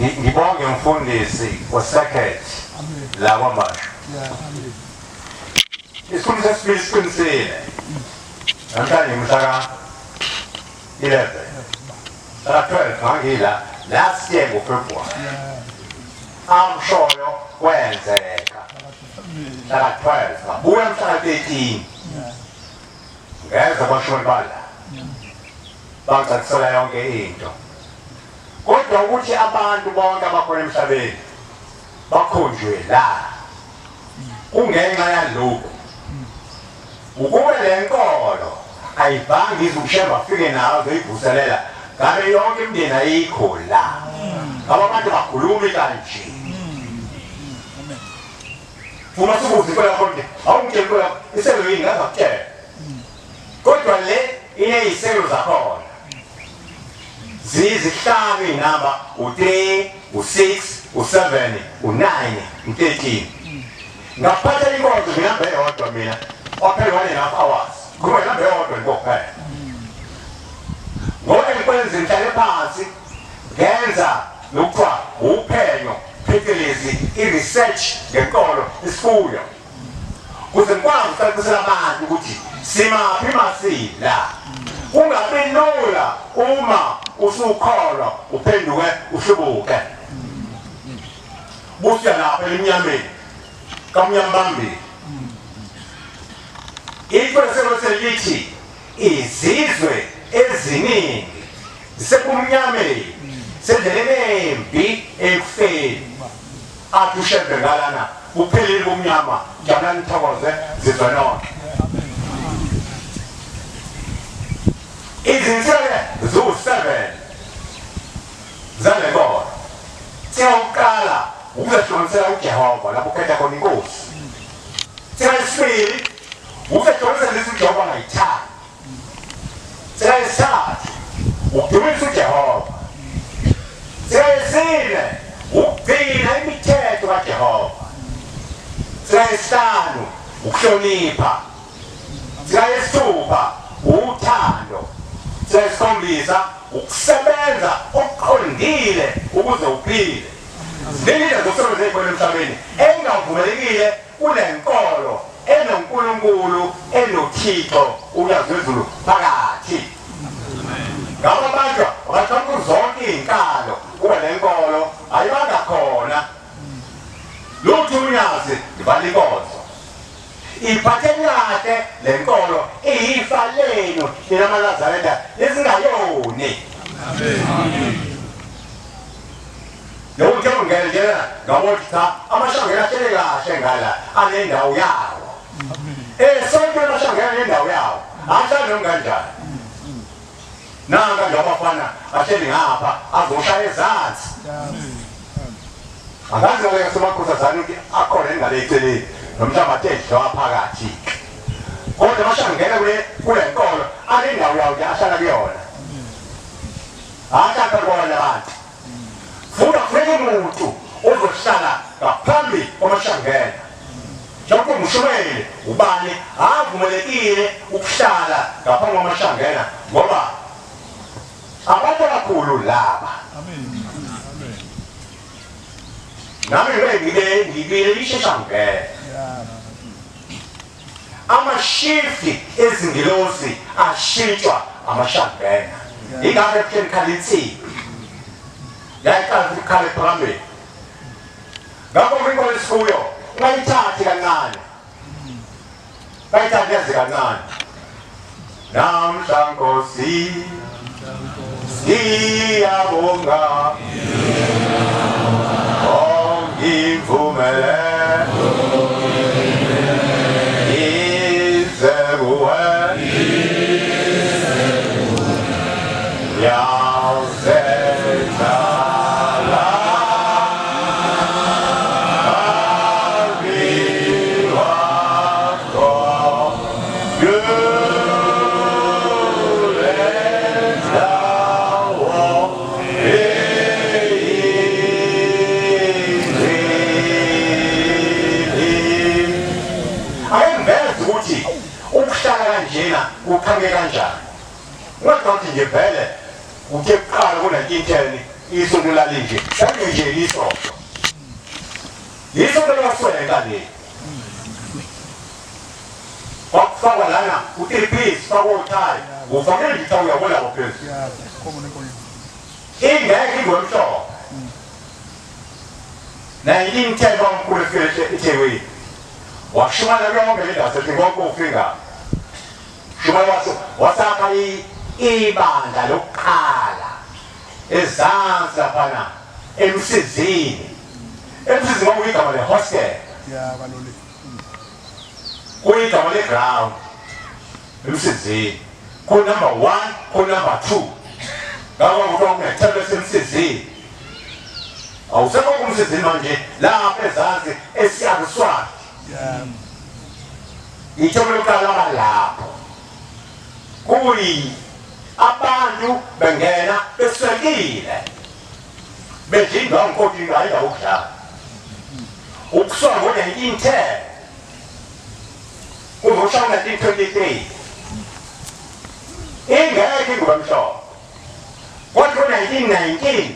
Ngibonge mfundisi wesekhet la kwaMashu. Isikhulu sesibili siqinisile. Namhlanje mhla ka 11. Mhla 12 ngangila last year ngoFebruary. Amshoyo kwenzeka. Mhla ka 12 ngabuya mhla ka 13. Ngeza kwashona bala. Bangicacisela yonke into. Kodwa ukuthi abantu bonke abakhona emhlabeni bakhonjwe la kungenxa yalokhu ukube le nkolo ayibhangi ize uShembe afike nayo azoyivuselela ngabe yonke imindeni ayikho la ngaba abantu bakhulumi kanje uma subuza inkolo yakho nje awungitsheli inkolo yakho iselo yini ngaze akutshela kodwa le ineyiselo zakhona ziyizihlanu iy'namba u-3 u-6 u-7 u-9 u-13 ngaphatha inkonzo nginamba eyodwa mina kwaphela 1.5 hours khuluma inamba eyodwa nje kuphela ngoba engikwenze ngihlale phansi ngenza lokuthiwa uphenyo phecelezi i-research ngenkolo isifuyo kuze ngikwazi ukucacisela abantu ukuthi simaphi masila kungabi lula uma usukholwa uphenduke uhlubuke busuya lapha emnyameni kamnyambambili iqiniso selithi izizwe eziningi zisekumnyameni sendleleni embi ekufeni athi uShembe ngalana kuphelile kumnyama jabulani nithokoze zizwe nonke izinsele ziwu-7 zale nkolo siyakuqala ukuzehlukanisela uJehova lapho ukhetha khona inkosi siyesibili ukuzehlukanisela lezi uJehova angayithandi Seyesithathu ukudumisa uJehova. Seyesine ukugcina imithetho kaJehova. Seyesihlanu ukuhlonipha. Seyesithupha uthando. Seyesikhombisa ukusebenza okuqondile ukuze uphile. Ziningi izinto zokusebenza ezikhona emhlabeni engavumelekile kulenkolo enoNkulunkulu enoThixo uNyazi lwezulu phakathi. Ngabo abantu abaqhamuka zonke izinkalo kuba lenkolo ayibanga khona. Lutho uNyazi livala inkonzo. Iphatheni kahle lenkolo iyifa lenu nina maNazaretha nezingayoni. Amen. Yonke ungena njena ngabona ukuthi cha amashangela ahlele kahle ngala anendawo yawo. Sonke amashangela anendawo yawo. Ahlale noma kanjani. Nanka nje abafana ahleli ngapha azoshaya ezansi. Akazi ngale kasomakhosazane ukuthi akhona engale eceleni nomhlaba athe dlwa phakathi. Kodwa amashangela kule nkolo anendawo yawo nje ahlala kuyona. Ahlala kubona abantu. Futhi akufuneki muntu ozohlala ngaphambi kwamashangela. Njengoba umshumayeli ubani avumelekile ukuhlala ngaphambi kwamashangela ngoba abantu abakhulu laba. Nami ngibe ngibe ngibile isheshangela. Amashifti ezingilosi ashintshwa amashangena. Ingakho ebuhleni khala insimbi. Yayiqala futhi ikhala ephakameni. Ngakho inkolo esikuyo ungayithathi kancane. Bayithathi yazi kancane. Namhla Nkosi siyabonga ongivumele ize kuwe yazenzala phambi kwakho. Ake ngiveze ukuthi ukuhlala kanjena kuqhamuke kanjani. Ungacathi nje vele uthe kuqala ku-1910 Isonto lalinje, lalinje isonto. Isonto laswenka leli. Kwakufakwa lana u-three piece, fakwa uthayi. Ufakele nje uthayi uyabona lapho phezulu. Ingekho ingwemhlophe. 1910 bamkhulu efike eThekwini. Washumayela yonke le ndawo sethi konke ufika. Shumayela wathi wasakha ibandla lokuqala ezansi laphana eMsizini. EMsizini kwakuyigama le-hostel. Ya balole. Kuyigama le-ground eMsizini. Ku-number 1, ku-number 2. Ngakho kuthiwa kunethemba esemsizini. Awusekho kumsizini manje lapha ezansi esiyaruswati. Ya. Ithemba lokuqala laba lapho. Kuyi abantu bengena beswekile. Bedla indwangu kodwa indwangu ayindawo ukudlala. Ukusuka ngo-1910 kuzoshaya 1923 ingekho ingubo emhlophe. Kwathi ngo-1919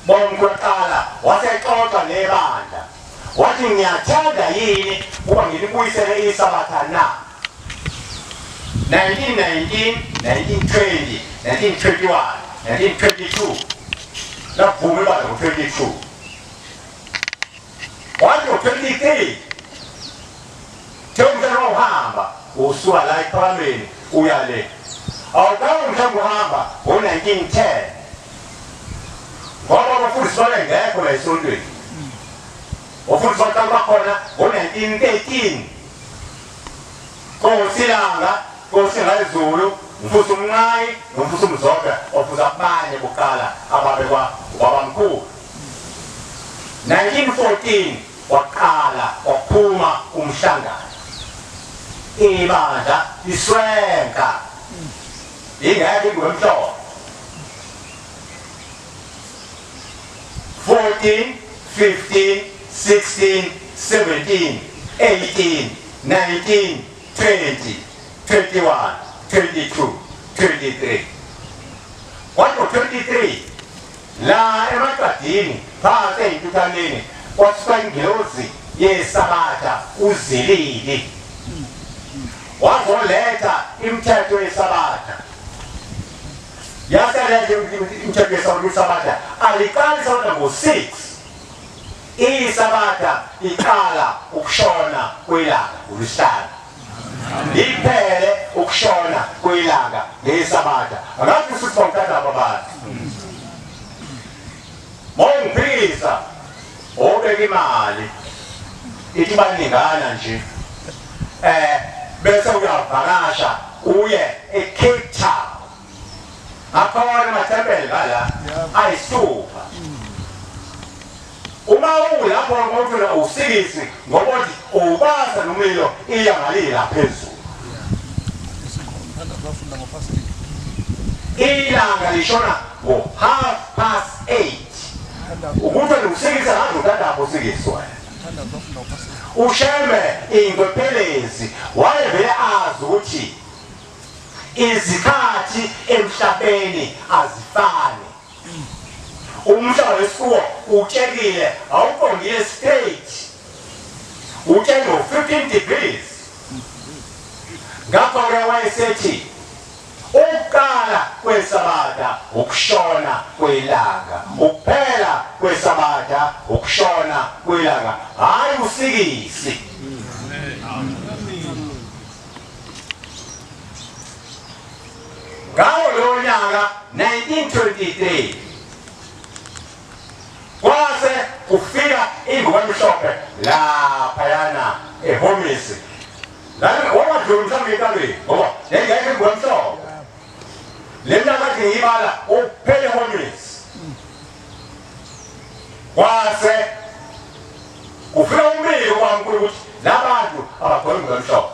bomkwaqala wasexoxa nebandla wathi ngiyathanda yini ukuba ngilibuyisele isabatha na 1919 1920 1921 1922 lavuma ibandla ngo-22 wathi ngo-23 Themba wawuhamba usuka la ekuphakameni uya le. Awuqali mhlawumbe uhamba ngo-1910 ngoba abafundisi babengekho la esontweni. Abafundisi baqala bakhona ngo-1913 kosilanga kosingayizulu mfusi umnqayi nomfusi umzobe ofuza abanye kuqala ababekwa ubabamkhulu. 1914 Waqala waphuma umhlangano. Ibandla liswenka. Ingeke ingubo emhlophe. 14, 15, 16, 17, 18, 19, 20, 21, 22, 23. Kwathi ngo-23 La emaqadini phansi ey'ntuthaneni kwasuka ingilozi yesabatha uZilili wazoletha imithetho yesabatha yaseletha imithetho yesabatha isabatha aliqali isabatha ngo-6 isabatha iqala ukushona kwelanga ngolwesihlanu liphele ukushona kwelanga ngesabatha angathi usuthi bawuthatha aba bantu mawungiphikisa obeka imali ithi baningana nje eh bese uyavakasha uye eCape Town akhona amathempeli ngala ayisithupha uma ulapho ngokuthola usikisi ngoba uthi ubasa nomlilo iya ngalila phezulu ilanga lishona ngo half past 8 ukuthi usikisa ngaze uthatha usikisi wena ushembe ingwephelezi wayevele azi ukuthi Izikhathi emhlabeni azifani. Umhlaba wesikuwo utshekile awuqondile straight. Utsheke ngo-15 degrees. Ngakho-ke wayesethi ukuqala kwesabatha ukushona kwelanga, ukuphela kwesabatha ukushona kwelanga, hhayi usikisi. Ngawo lowo nyaka 1923 kwase kufika ingubo emhlophe laphayana ehhovisi. Wawadlula mhlawumbe entabeni ngoba yayingekho ingubo emhlophe. Le minyaka kade ngiyibala uphele ehhovisi. Kwase kufika umbiko kwamkhulu ukuthi labantu abagqoke ingubo emhlophe.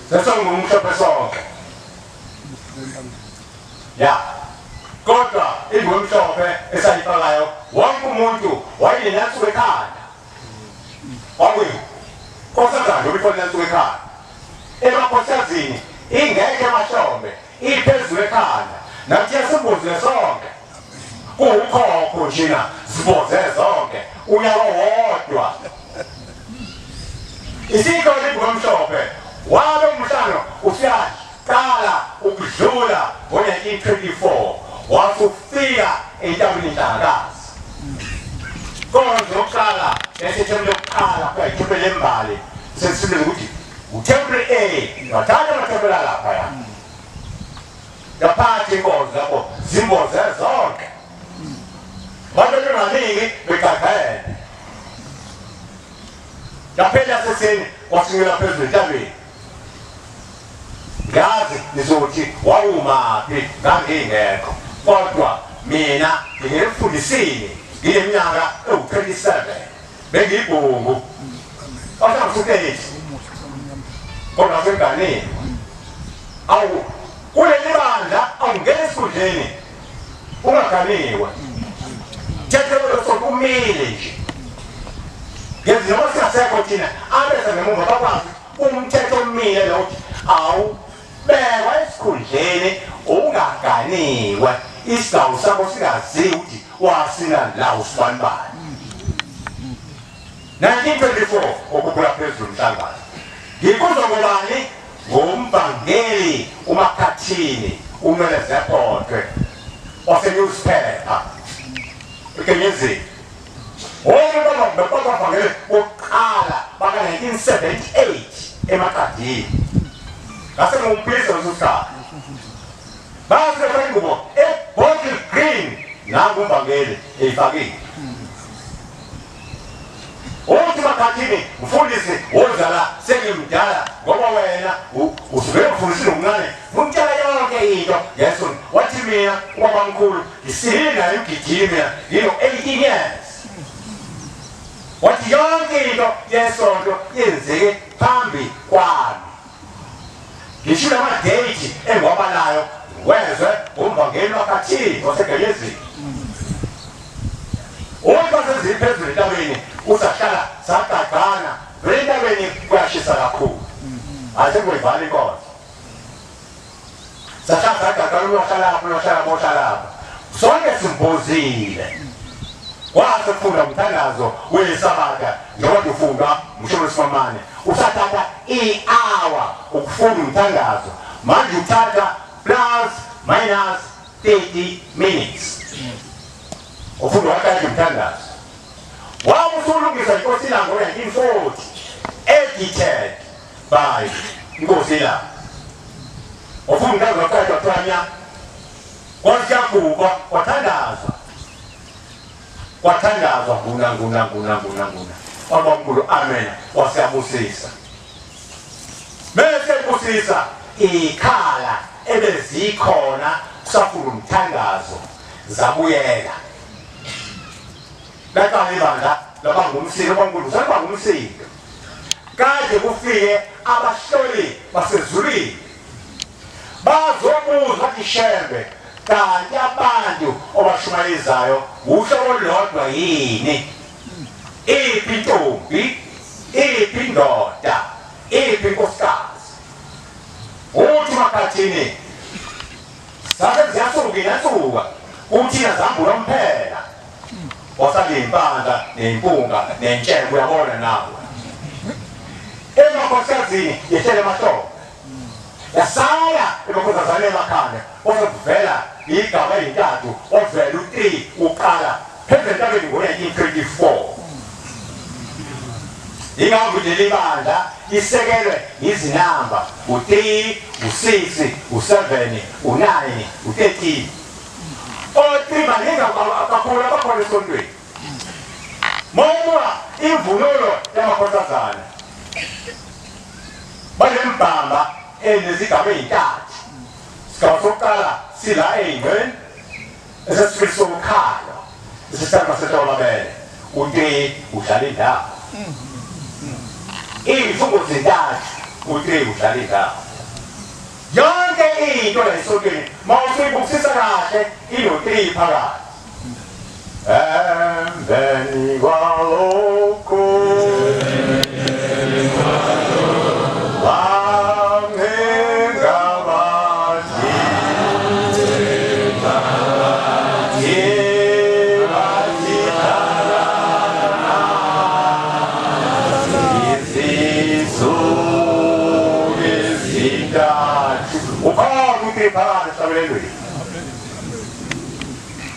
Sesongumhlophe sonke. Ya. Kodwa ingubo emhlophe esayifakayo wonke umuntu wayenenansuku ekhanda. Kwakuyi nkosazana noma ikhona inansuku ekhanda. Emakhosazini ingekho emahlombe iphezulu ekhanda. Nathi yasibuzile sonke. Kuwukhokho njena ziboze zonke unyaka wodwa. Isikho libhomhlophe wabe umhlangano usiyaqala ukudlula ngo-1924 wasufika entabeni inhlangakazi. Konke yokuqala esethempeli lokuqala kuthiwa ithempeli lembali sesibili ukuthi uthempeli A wathatha amathempeli alapha ya ngaphathi inkonzo lapho zimboze zonke abantu benganingi begagene yaphela seseni kwasinyela phezulu entabeni ngazi nizothi wawumaphi ngangingekho kodwa mina ngingefundisile ngineminyaka ewu-27 bengiyibhungu kwasangisukethi kodwa senganeni awu kuleli bandla awungena esikhundleni ungaganiwe thethe sokumile nje ngenza noma singasekho thina abeza ngemuva bakwazi umthetho omile lo uthi awubekwa esikhundleni ungaganiwe isigcawu sakho singaziwa ukuthi wasina la usibanibani 1924 okubula phezulu umhlangano ngikuzwa ngobani ngumvangeli umakhathini unwele zebhodwe wasenewspaper ekenyezini wonke bavangeli bokuqala baka-1978 emaqadini ngase ngumphilisa leso sikhathi base befaka ingubo e-bottle green nangu umvangeli eyifakile uthi makhathini mfundisi woza la sengimdala ngoba wena usuke mfundisi nomncane ngumtshela yonke into ngesonto wathi mina ubabamkhulu ngisile naye ugijima mina ngino-18 years wathi yonke into yesonto yenzeke phambi kwami ngisho lama-date engiwabalayo wezwe ngumvangeli wakathini wasegenyezini wonke waseziphezulu entabeni usahlala sagagana vele entabeni kuyashisa kakhulu asekuyivala inkonzo sahlala sagagana uyohlala lapho uyohlala lapho uyohlala lapho sonke simbozile kwase kufunda umthandazo wesabatha njengoba ufundwa mshomo wesimamane usathatha i-hour ukufunda umthandazo manje uthatha plus minus 30 minutes ufunda wakade umthandazo wabe usulungisa inkosi ilanga ngo-1940 edited by inkosi ilanga wafunda umthandazo waqedwa kuthiwa kwasiyagubha kwathandazwa kwathandazwa nguna nguna nguna nguna nguna wabamkhulu amen wasiyabusisa bese busisa ikhala ebezikhona kusafuna umthandazo zabuyela laqala ibandla laba ngumsiko bamkhulu saba ngumsiko kade kufike abahloli basezulwini bazobuza bathi shembe kanti abantu obashumayezayo uhlobo olulodwa yini iphi intombi iphi indoda iphi inkosikazi uthi makhathini sase ziyasuka inasuka uthina zambula umphela wasale impandla nempunga nentshebe uyabona nawe emakhosikazini yehlele emahlombe yasala emakhosazane emakhanda kwase kuvela igaba elintathu ovela u-3 uqala phezu entabeni ngo-1924 yingakho leli bandla lisekelwe izinamba u-3 u-6 u-7 u-9 u-13 o-3 baningi kakhulu abakhona esontweni mawubuka imvunulo yamakhosazana banembamba enezigaba ey'ntathu sigaba sokuqala sila ey'ngcweni esesibili sokukhalo esesithathu setolamele u-three udlala indawo iy'mfungo zintathu u-three udlala indawo yonke into la esontweni uma usuyibukisisa kahle ino-three phakathi Emveni kwalokho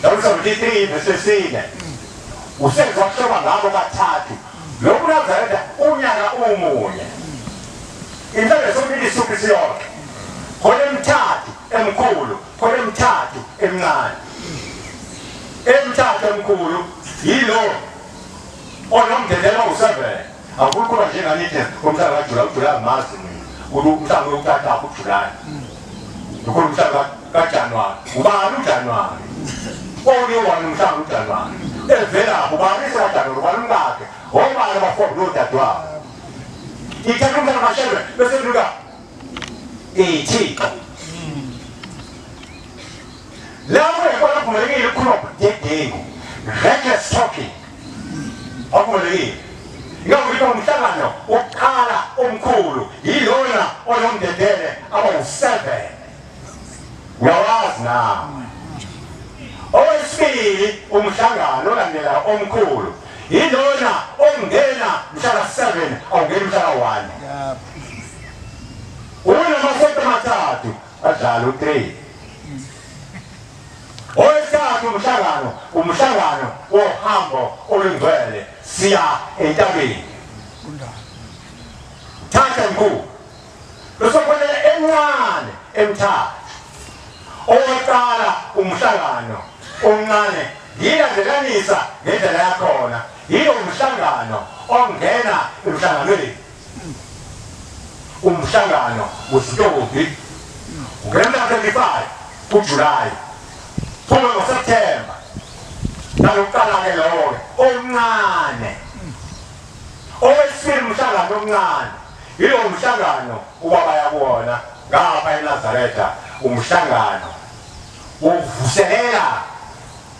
Dawudi 73 verse 4 useze wahloba ngabo kathathu lo Nazaretha unyaka umunye inhlelo somlilo isuphi siyonke khona emithathu emkhulu khona emithathu emncane emithathu emkhulu yilo onomndendela u-7 akukhuluma njenganithi umhlaba kajula ujula mazi mina ukuthi umhlaba uyowuthatha ujulani ukhona umhlaba kaJanuwari ubani uJanuwari owuye wani umhlaba uJanuwari evelaphi ubani isekaJanuwari ubani umkakhe obani abafowabo nodadewabo ithatha umhlaba kaShembe bese luka ithixo lapho ekona kuvumelekile ukukhuluma budedengu reckless talking akuvumelekile ingakho kuthiwa umhlangano wokuqala omkhulu yilona onomndedele abawu-7 uyawazi nawe owesibili umhlangano olandela omkhulu yilona ongena mhla ka-7 awungeni mhla ka-1 unamasonto amathathu adlala u-3 owesithathu umhlangano umhlangano wohambo olungcwele siya entabeni thatha mkhulu besokhonela encane emthathu owokuqala umhlangano omncane yilandelanisa ngendlela yakhona yilo umhlangano ongena emhlanganweni umhlangano wezintombi ungena mhla 25 kuJuly phuma ngoSeptember nalokuqala-ke lowo-ke omncane owesibili umhlangano omncane yilowo mhlangano ubaba yakuwona ngapha eNazaretha umhlangano wokuvuselela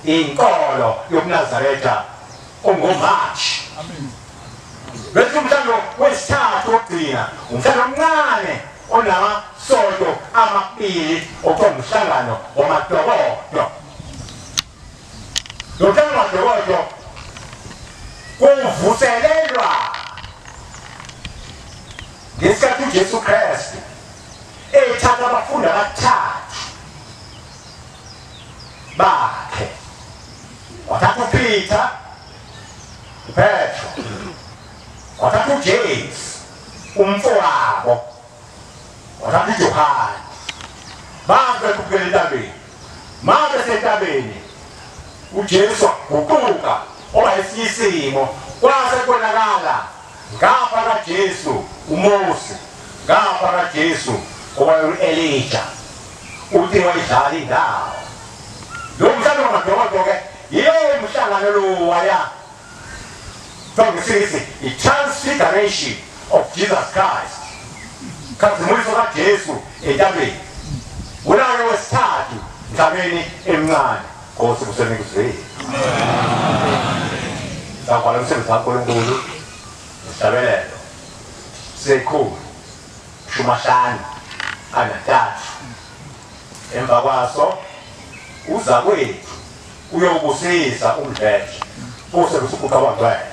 inkolo yobuNazaretha ongoMarch bese umhlangano wesithathu wokugcina umhlangano omncane onamasonto amabili okuthiwa umhlangano wamadokodo lo mhlangano wamadokodo kuvuselelwa ngesikhathi uJesu Kristu ethatha abafundi abathathu bakhe wathatha uPeter uPetro wathatha uJames umfowabo wathatha uJohane baze kukhuphukela entabeni mabe sentabeni uJesu waguquka oba esinye isimo kwase kubonakala ngapha kaJesu uMose ngapha kaJesu owaye-Elija uthi wayidlala indawo lo mhlangano wamadokodo ke yiyo umhlangano lo waya ngesiNgisi i-transfiguration of Jesus Christ khazimuliso kaJesu entabeni ulaka wesithathu ntabeni emncane Nkosi kusenikuzweni sawubhala umsebenzi kaNkulunkulu isihlabelelo sekhulu shumahlanu anathathu emva kwaso uza kwethu uyobusisa umdletshe use usuguqa kwangcwele.